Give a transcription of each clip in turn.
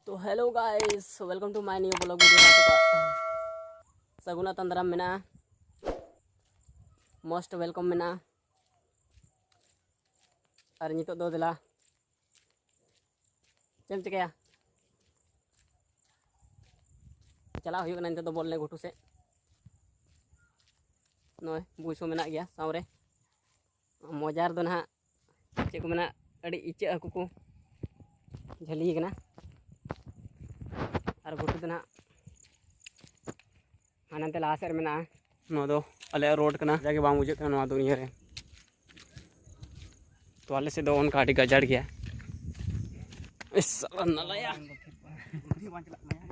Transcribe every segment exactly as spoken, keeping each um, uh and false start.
ᱛᱚ hello guys, welcome to my new vlog video. ᱥᱟᱹᱜᱩᱱ ᱟᱛᱟᱝ ᱫᱟᱨᱟᱢ ᱢᱮᱱᱟᱜᱼᱟ, most welcome ᱢᱮᱱᱟᱜᱼᱟ᱾ ᱟᱨ ᱱᱤᱛᱚᱜ ᱫᱚ ᱫᱮᱞᱟ, ᱪᱮᱫ ᱮᱢ ᱪᱤᱠᱟᱹᱭᱟ? ᱪᱟᱞᱟᱜ ᱦᱩᱭᱩᱜ ᱠᱟᱱᱟ ᱱᱤᱛᱚᱜ ᱫᱚ ᱵᱚᱞ ᱮᱱᱮᱡ ᱜᱷᱩᱴᱩ ᱥᱮᱫ᱾ ᱱᱚᱜᱼᱚᱭ ᱵᱩᱥ ᱦᱚᱸ ᱢᱮᱱᱟᱜ ᱜᱮᱭᱟ ᱥᱟᱶᱨᱮ᱾ ᱢᱚᱡᱟ ᱨᱮᱫᱚ ᱱᱟᱦᱟᱜ ᱪᱮᱫ ᱠᱚ ᱢᱮᱱᱟ, ᱟᱹᱰᱤ ᱤᱪᱟᱹᱜ ᱦᱟᱹᱠᱩ ᱠᱚ ᱡᱷᱟᱹᱞᱤ ᱠᱟᱱᱟ᱾ ᱟᱨ ᱜᱷᱩᱴᱩ ᱫᱚ ᱱᱟᱦᱟᱜ ᱦᱟᱱᱟ ᱱᱟᱛᱮ ᱞᱟᱦᱟ ᱥᱮᱫ ᱨᱮ ᱢᱮᱱᱟᱜᱼᱟ᱾ ᱱᱚᱣᱟ ᱫᱚ ᱟᱞᱮᱭᱟᱜ ᱨᱳᱰ ᱠᱟᱱᱟ, ᱡᱟᱜᱮ ᱵᱟᱝ ᱵᱩᱡᱷᱟᱹᱜ ᱠᱟᱱᱟ ᱱᱚᱣᱟ ᱫᱩᱱᱤᱭᱟᱹ ᱨᱮ᱾ ᱛᱚ ᱟᱞᱮ ᱥᱮᱫ ᱫᱚ ᱚᱱᱠᱟ ᱟᱹᱰᱤ ᱜᱟᱡᱟᱲ ᱜᱮᱭᱟ᱾ ᱤᱥ, ᱥᱟᱞᱟ ᱱᱟᱞᱟᱭᱟ᱾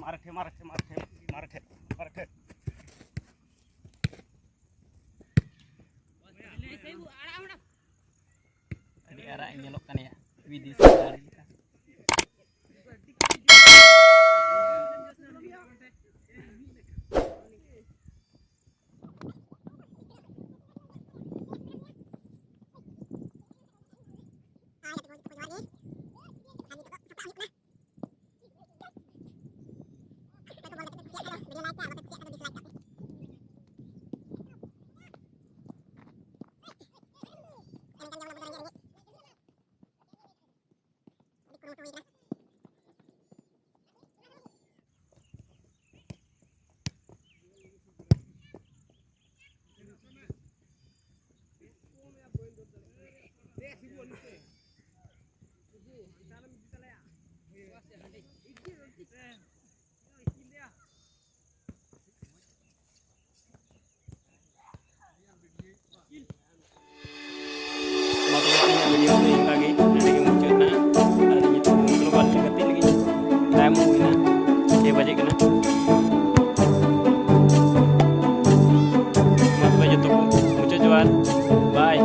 ᱢᱟᱨᱮ ᱴᱷᱮ, ᱢᱟᱨᱮ ᱴᱷᱮ, ᱢᱟᱨᱮ ᱴᱷᱮ, ᱢᱟᱨᱮ ᱴᱷᱮ, ᱢᱟᱨᱮ ᱴᱷᱮ᱾ ᱟᱹᱰᱤ ᱟᱨᱟᱜ ᱮ ᱧᱮᱞᱚᱜ ᱠᱟᱱᱟ ᱭᱟ, ᱵᱤᱫᱮᱥᱤ ᱫᱟᱲᱮ ᱞᱮᱠᱟ᱾ ᱢᱟ ᱛᱚᱵᱮ ᱛᱮᱦᱮᱧᱟᱜ ᱵᱷᱤᱰᱤᱭᱳ ᱫᱚ ᱤᱱᱠᱟ ᱜᱮ, ᱱᱚᱰᱮ ᱜᱮ ᱢᱩᱪᱟᱹᱫ ᱮᱱᱟ᱾ ᱟᱨ ᱱᱤᱛᱚᱜ ᱢᱚᱛᱞᱚᱵ ᱟᱨ ᱜᱟᱛᱮᱜ ᱞᱟᱹᱜᱤᱫ ᱴᱟᱭᱤᱢ ᱦᱩᱭ ᱮᱱᱟ, ᱪᱷᱚᱭ ᱵᱟᱡᱮ ᱠᱟᱱᱟ᱾ ᱢᱟ ᱛᱚᱵᱮ ᱡᱚᱛᱚ ᱠᱚ ᱢᱩᱪᱟᱹᱫ ᱡᱚᱦᱟᱨ, ᱵᱟᱭ᱾